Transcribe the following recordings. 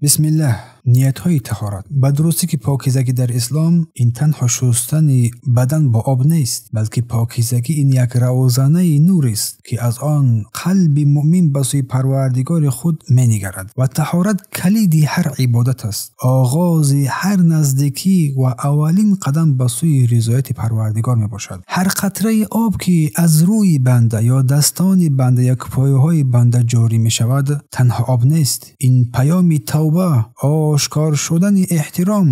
Бисмиллаҳ. Ниятҳои таҳорат. Ба дурустӣ ки покизагӣ дар ислом ин танҳо шустани бадан бо об нест, балки покизагӣ ин як равзанаи нур аст, ки аз он қалби муъмин ба сӯи Парвардигори худ менигарад. Ва таҳорат калиди ҳар ибодат аст, оғози ҳар наздикӣ ва аввалин қадам ба сӯи ризояти Парвардигор мебошад. Ҳар қатраи об ки аз рӯи банда ё дастони банда ё пойҳои банда ҷорӣ мешавад, танҳо об нест. Ин паёми тавба, ошкор шудани эҳтиром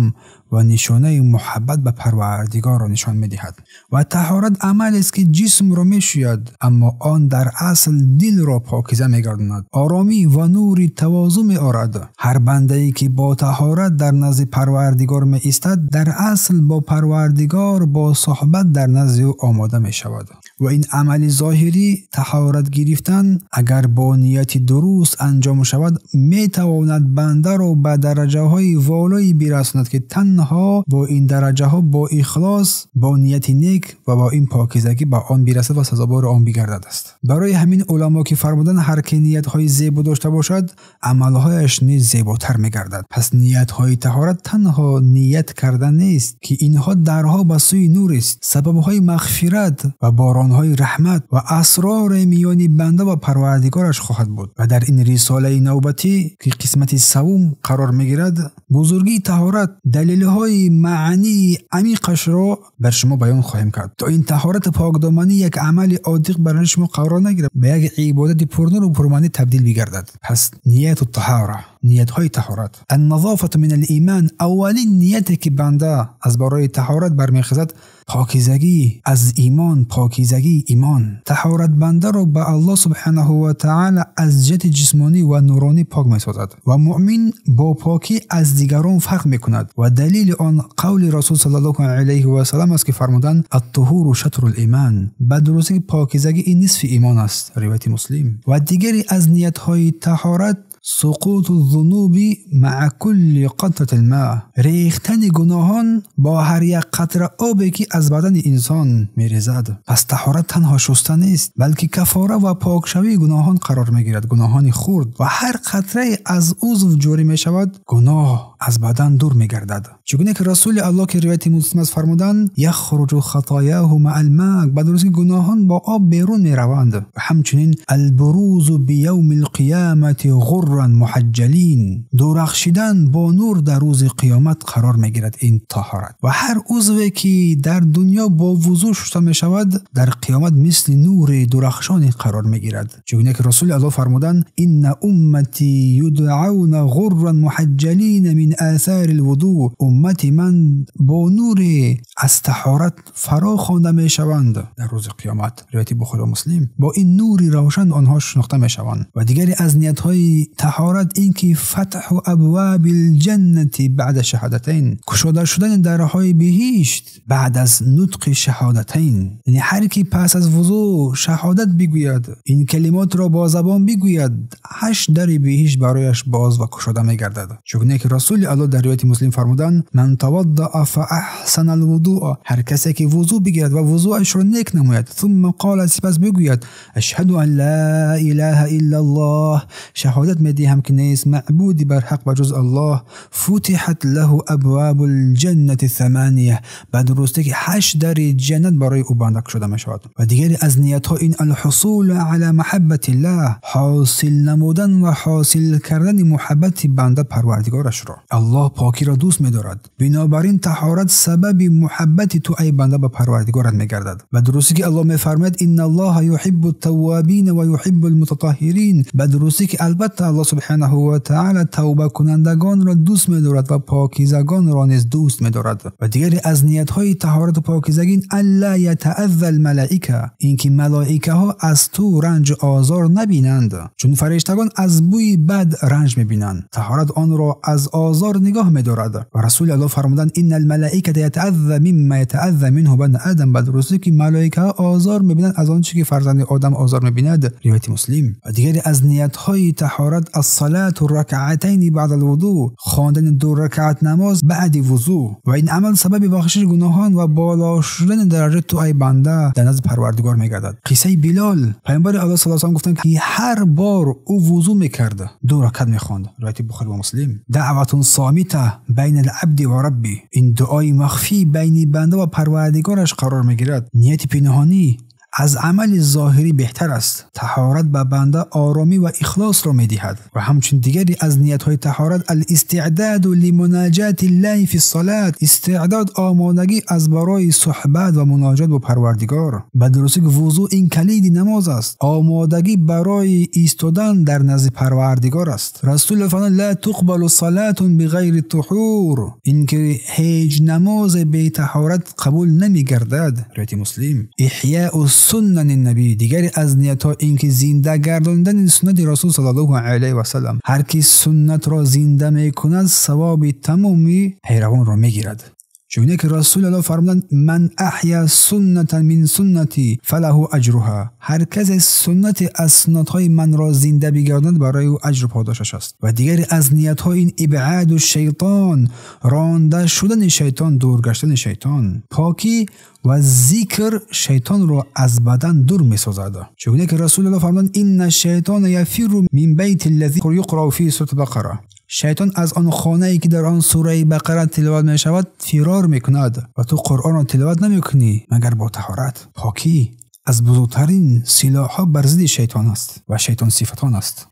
ва нишонаи муҳаббат ба Парвардигорро нишон медиҳад. Ва таҳорат амалест ки ҷисмро мешӯяд, аммо он дар асл дилро покиза мегардонад, оромӣ ва нури тавозӯ меорад. Ҳар бандае ки бо таҳорат дар назди Парвардигор меистад, дар асл бо Парвардигор бо суҳбат дар назди ӯ омода мешавад. Ва ин амали зоҳирӣ, таҳорат гирифтан, агар бо нияти дуруст анҷом шавад, метавонад бандаро ба дараҷаҳои волое бирасонад, ки танҳо бо ин дараҷаҳо бо ихлос, бо нияти нек ва бо ин покизагӣ ба он бирасад ва сазовори он бигардад аст. Барои ҳамин уламо ки фармуданд, ҳар ки ниятҳои зебо дошта бошад, амалҳояш низ зеботар мегардад. Пас ниятҳои таҳорат танҳо ният кардан нест, ки инҳо дарҳо ба сӯи нур аст, сабабҳои мағфират ва боронҳои раҳмат ва асрори миёни банда ва Парвардигораш хоҳад буд. Ва дар ин рисолаи навбатӣ ки қисмати севум қарор мегирад, бузургии таҳорат, далелҳои маънии амиқашро бар шумо баён хоҳем кард, то ин таҳорати покдоманӣ як амали оддӣ барои шумо қарор нагирад, ба як ибодати пурнуру пурмаънӣ табдил бигардад. Пас нияту таҳора, ниятҳои таҳорат. Ан-назофату мин ал-имон, аввалин нияте ки банда аз барои таҳорат бармехезад, покизагӣ аз имон, покизагии имон. Таҳорат бандаро ба Аллоҳ субҳанаҳу ва таъоло аз ҷиҳати ҷисмонӣ ва нуронӣ пок месозад ва муъмин бо покӣ аз дигарон фарқ мекунад. Ва далели он қавли Расул саллаллоҳу алайҳи ва саллам аст, ки фармуданд: ат-туҳуру шатрул имон. Ба дурустӣ покизагӣ ин нисфи имон аст. Ривояти Муслим. Ва дигаре аз ниятҳои таҳорат суқуту зунуби маа кулли қатратил ма, рехтани гуноҳон бо ҳар як қатра обе ки аз бадани инсон мерезад. Пас таҳорат танҳо шуста нест, балки кафора ва покшавии гуноҳон қарор мегирад, гуноҳони хурд, ва ҳар қатрае аз узв ҷорӣ мешавад, гуноҳ аз бадан дур мегардад. Чунки Расули Аллоҳ ки ривояти Муслим аст фармуданд: яхруҷу хатояҳу маал ма, ба дурустӣ гуноҳон бо об берун мераванд. Ва ҳамчунин албурузу биявмил қиямати ғурран муҳаҷҷалин, дурахшидан бо нур дар рӯзи қиёмат қарор мегирад ин таҳорат. Ва ҳар узве ки дар дунё бо вузӯ шуста мешавад, дар қиёмат мисли нури дурахшоне қарор мегирад. Чунки Расули Аллоҳ фармуданд: инна уммати юдъауна ғурран муҳаҷҷалина мин асари лвудӯ, уммати ман бо нури аз таҳорат фаро хонда мешаванд дар рӯзи қиёмат. Ривояти Бухорӣ ва Муслим. Бо ин нури равшан онҳо шинохта мешаванд. Ва дигаре аз ниятҳои таҳорат ин ки фатҳу абвабил ҷаннати баъда шаҳодатайн, кушода шудани дарҳои биҳишт баъд аз нутқи шаҳодатайн. Яъне ҳар ки пас аз вузӯ шаҳодат бигӯяд, ин калимотро бо забон бигӯяд, 8 дари биҳишт барояш боз ва кушода мегардад. Чунки Расули Аллоҳ дар ривояти Муслим фармуданд: ман таваддаъа фаахсана алвудӯа, ҳар касе ки вузӯ бигирад ва вузӯашро нек намояд, сумма қола, сипас бигӯяд: ашҳаду ан ла илаҳа иллаллоҳ, шаҳодат медиҳам ки нест маъбуди барҳақ ба ҷуз Аллоҳ, футиҳат лаҳу абвабул ҷаннати самания, ба дурустӣ ки 8 дари ҷаннат барои ӯ банда кушода мешавад. Ва дигаре аз ниятҳо ин алҳусул ала маҳаббатиллаҳ, ҳосил намудан ва ҳосил кардани муҳаббати банда Парвардигорашро. Аллоҳ покиро дӯст медорад, бинобар ин таҳорат сабаби муҳаббати ту ай банда ба Парвардигорат мегардад. Ба дурустӣ ки Аллоҳ мефармояд: инналлоҳа юҳиббу ттаввабина ва юҳиббул мутатаҳҳирин, ба дурустӣ ки албатта Аллоҳ субҳанаҳу ва таъоло тавбакунандагонро дӯст медорад ва покизагонро низ дӯст медорад. Ва дигаре аз ниятҳои таҳорату покизагӣ алла ятаазза алмалоика, ин ки малоикаҳо аз ту ранҷу озор набинанд, чун фариштагон аз бӯи бад ранҷ мебинанд. Таҳорат онро аз озор нигоҳ медорад. Ва Расули Аллоҳ фармуданд: инна алмалоиката ятаазза мимма ятаазза минҳу бани одам, ба дурустӣ ки малоикаҳо озор мебинанд аз он чӣ ки фарзанди одам озор мебинад. Ривояти Муслим. Ва дигаре аз ниятҳои таҳорат الصلاة ركعتين بعد الوضوء، خواندن 2 رکعت نماز بعد وضوء. و این عمل سبب بخشش گناهان و بالا شدن درجه تو ای بنده در نزد پروردگار میگردد. قصه بلال، پیامبر الله صلی الله علیه و گفتند که هر بار او وضو میکرد 2 رکعت میخواند. روایت بخاری و مسلم. دعوت صامته بین العبد و ربی، این دعای مخفی بین بنده و پروردگارش قرار میگیرد. نیت پنهانی از عمل ظاهری بهتر است. طهارت به بنده آرامی و اخلاص را میدهد. و همچنین دیگری از نیت‌های طهارت الاستعداد لمناجات الله فی الصلاة، استعداد آمادگی از برای صحبت و مناجات با پروردگار. به درستی که وضوء این کلید نماز است، آمادگی برای ایستادن در نزد پروردگار است. رسول الله فرمود لا تقبل صلاة بغیر طهور، اینکه هیچ نماز بی طهارت قبول نمیگردد. روایت مسلم. احیاء سنن النبی، دیگری از نیت‌ها اینکه زنده گرداندن سنت رسول صلی الله علیه و سلم. هر کی سنت را زنده میکند ثواب تمامی پیروان را میگیرد. چون که رسول الله فرمودند من احیا سنت من سنتی فله اجرها، هر کس سنت از سنت‌های من را زنده بگرداند برای او اجر پاداشش است. و دیگری از نیت‌ها این ابعاد الشیطان، رانده شدن شیطان، دور گشتن شیطان. پاکی و ذکر شیطان را از بدن دور می‌سازد. چون که رسول الله فرمودند ان الشیطان یفر من بیت الذی یقرأ فیه سوره البقره، شیطان از آن خانه‌ای که در آن سوره بقره تلاوت می‌شود فرار می‌کند و تو قرآن را تلاوت نمی‌کنی مگر با طهارت. پاکی از بزرگترین سلاح‌ها بر ضد شیطان است و شیطان صفتان است.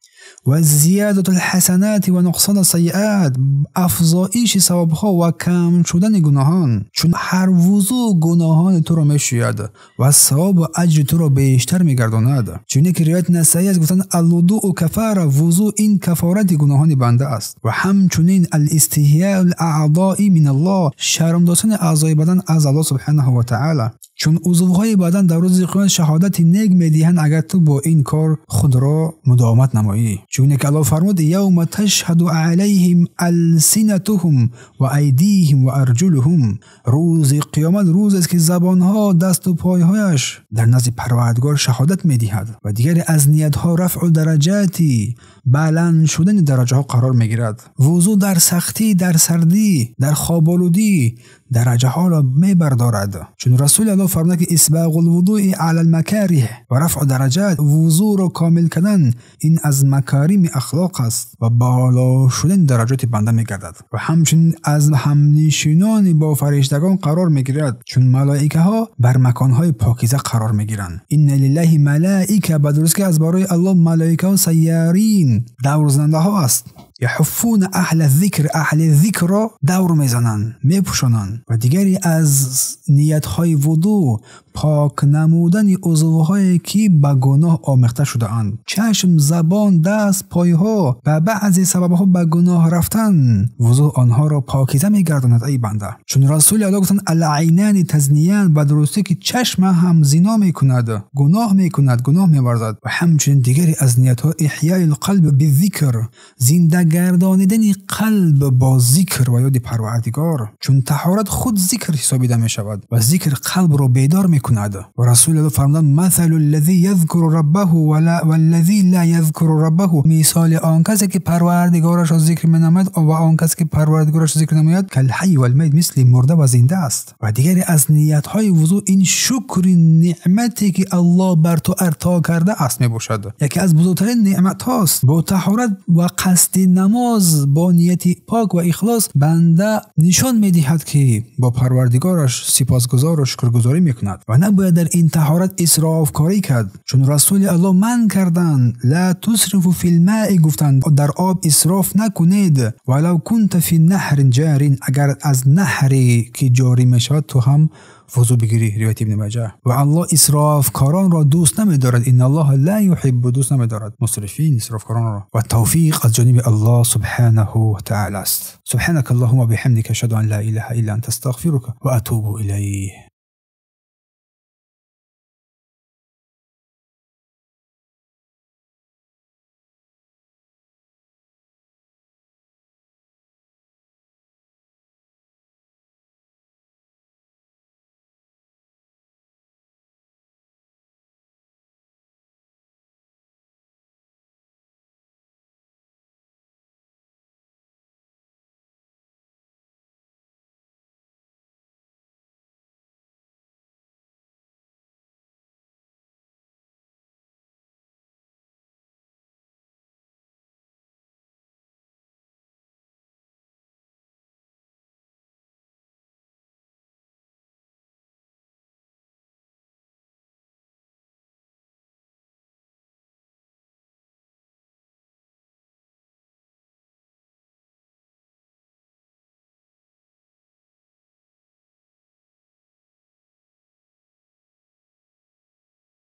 و زیادت الحسنات و نقصان السیئات، افزایش ثوابها و کم شدن گناهان. چون هر وضوع گناهان تو را میشوید و ثواب و اجر تو را بیشتر میگرداند. چون که روایت نسائی است گفتن الوضوء کفاره، وضوع این کفارت گناهان بنده است. و همچنین الاستحیاء الاعضاء من الله، شرم داشتن اعضای بدن از الله سبحانه و تعالی. چون عضوهای بدن در روز قیامت شهادت نیک میدهند اگر تو با این کار خود را مداومت نمایی. چون که الله فرمود یوم تشهد علیهم السنتهم و ایدیهم و ارجلهم، روز قیامت روز است که زبانها، دست و پایهایش در نزد پروردگار شهادت میدهد. و دیگر از نیتها رفع درجاتی، بلند شدن درجه ها قرار میگیرد. وضو در سختی، در سردی، در خواب‌آلودی درجه ها را میبردارد. چون رسول الله فرمود که اسباغ الوضوء علی المکاره و رفع درجات، وضوء را کامل کردن این از مکارم اخلاق است و بالا شدن درجات بنده میگردد. و همچنین از همنشینان با فرشتگان قرار میگیرد، چون ملائکه ها بر مکانهای پاکیزه قرار میگیرند. ان لله ملائکه، به درست که از برای الله ملائکه ها سیارین، دورزنده ها است. یحفون اهل الذکر، اهل ذکر را دور میزنند، میپوشانند. و دیگری از نیت‌های وضوء پاک نمودن عضوهایی که به گناه آمیخته شده اند. چشم، زبان، دست، پایها و بعضی سببها به گناه رفتن، وضوء آنها را پاکیزه میگرداند ای بنده. چون رسول الله گفتند العینان تزنیان، به درستی که چشم هم زنا میکند، گناه میکند، گناه میورزد. و همچنین دیگری از نیت‌ها احیای القلب بالذکر، زنده گردانیدن قلب با ذکر و یاد پروردگار. چون طهارت خود ذکر حسابیده می شود و ذکر قلب را بیدار می کند. و رسول الله فرمودند مثل الذی یذکر ربه والذی لا یذکر ربه، مثال آن کسی که پروردگارش را ذکر می نماید و آن کسی که پروردگارش را ذکر نماید کالحی والمیت، مثل مرده و زنده است. و دیگری از نیت های وضوء این شکر نعمتی که الله بر تو عطا کرده است می باشد. یکی از بزرگترین نعمت هاست. با طهارت و قصد نماز با نیت پاک و اخلاص بنده نشان میدهد که با پروردگارش سپاسگزار و شکرگزاری میکند و نباید در این طهارت اسراف کاری کرد. چون رسول الله من کردند لا تسرفوا فی الماء، گفتند در آب اسراف نکنید، ولو کنت فی نهر جار، اگر از نهری که جاری میشود تو هم وضو بگیری. روایت ابن ماجه. و الله اسرافکاران را دوست نمیدارد، ان الله لا یحب، دوست نمیدارد مسرفین، اسرافکاران را. و توفیق از جانب الله سبحانه و تعالی است. سبحانك اللهم وبحمدك اشهد ان لا اله الا انت استغفرك واتوب الیه.